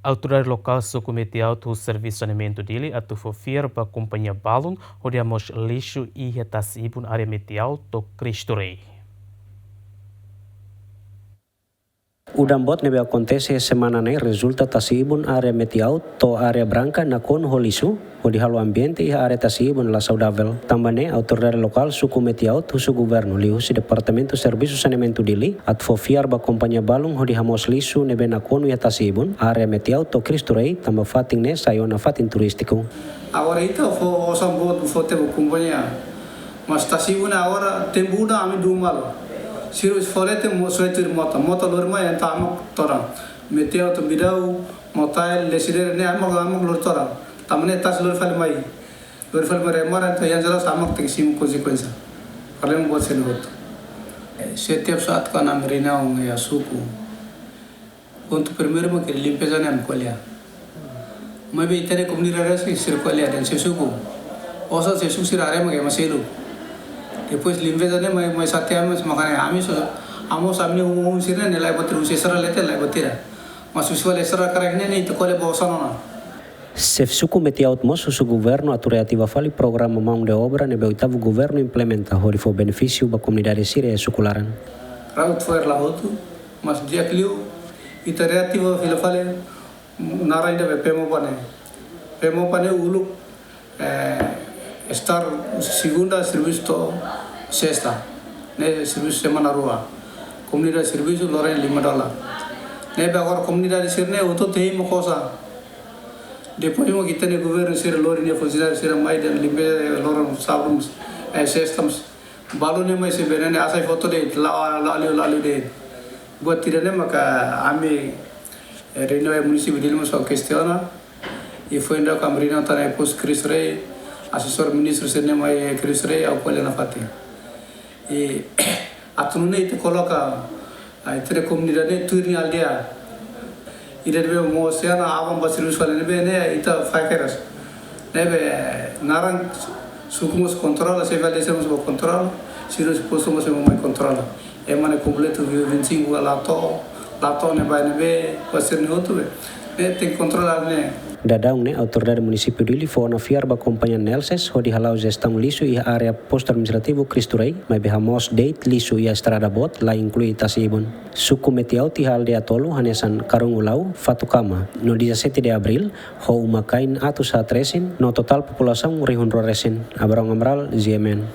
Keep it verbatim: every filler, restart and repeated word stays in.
Autoridade lokál suku Metiaut husi Servisu Saneamentu Dili atu fó fiar ba kompañia balun hodi hamoos lixu iha tasi-ibun área Metiaut to'o Cristo Rei. Udan boot ne'ebé akontese semana ne'e rezulta tasi-ibun área Metiaut to'o área Branca nakonu ho lixu, hodi halo ambiente iha área tasi-ibun la saudavel. Tanba ne'e, autoridade lokál suku Metiaut husu governu liuhusi Departamentu Servisu Saneamentu Dili atu fó fiar ba kompañia balun hodi hamoos lixu ne'ebé nakonu iha tasi-ibun área Metiaut to'o Cristo Rei, tanba fatin ne'e sai ona fatin turístiku. Agora ita fó osan boot fó tiha ba kompañia. Mas tasi-ibun ne'e agora tempu udan ami duun malu. Sira sei fó leten mo-, soe tuir mota. Mota lori mai entaun ami todan. Metiaut to'o Bidau, Motael, Lecidere ne'e ami, ami lori todan. Tanba ne'e tasi lori fali mai. Lori fali mai remora, entaun yang jelas ami tenke simu konsekuénsia. Problema boot sira-ne'e hotu. Eh, setiap saat kan ami reuniaun iha suku. Pontu primeiru mak limpeza ne'e ami ko'alia. Maibé ita-nia komunidade sira ko'alia dehan xefe suku. Osan xefe suku sira haree mak ema seluk. Depois limpeza ne'e mai, mai xatia ami, mak hanesan ami so, hamoos ami-nia hun, hun sira-ne'e, ne'e laiha buat ida, husi estrada leten laiha buat ida. Mas husi fali estrada karik ne'e, ne'e ita ko'alia ba osan ona. Xefe suku Metiaut mós husu governu atu reativa fali programa mão de obra ne'ebé oitavu governu implementa hodi fó benefísiu ba komunidade sira iha suku laran. Road fair la hotu, mas di'ak liu ita reativa fila fali naran ida be PMOPA ne'e. PMOPA ne'e uluk, eh, start segunda servisu to'o sesta. Ne'e servisu semana rua. Komunidade servisu loron lima dolar. Ne'ebé agora komunidade sira-ne'e hotu-hotu hein mak osan. Depois mak ita-nia governu sira lori nia funsionáriu sira mai dehan limpeza loron sábadu, eh, sesta. Balun ne'e mai sei bene ne'e hasai foto de'it, la'o, la'o liu, la'o liu de'it. Buat ida-ne'e maka ami, eh, reuniaun iha munisípiu Dili mós ha'u kestiona. I foin daudauk ami reuniaun tan iha postu Cristo Rei, asesór ministru sira-ne'e mai iha Cristo Rei, ha'u ko'alia nafatin. I atu nune'e ita koloka, ah, ita-nia komunidade ne'e tuir nia aldeia. Ida ne'ebé moos ona aban ba servisu fali ne'ebé ne'e ita fai kedas. Ne'ebé naran suku mós kontrola, xefe aldeia sira mós bá kontrola, sira-nia postu mós ema mai kontrola. Ema ne'e kompletu vinte e cinco la to'o, la to'o ne'ebá ne'ebé, ba sira-ne'e hotu be. Ne'e tenke kontrola ne'e. Daudaun ne'e, autoridade munisípiu Dili fó ona fiar ba kompañia Nelces hodi hala'o jestaun lixu iha área postu administrativu Cristo Rei, maibé hamoos de'it lixu iha estrada boot, la inklui tasi-ibun. Suku Metiaut iha aldeia tolu hanesan Karungulau, Fatukama, no dezasete de Abríl, ho uma-kain atus haat resin, no totál populasaun rihun rua resin. Abrão Amaral, G M N.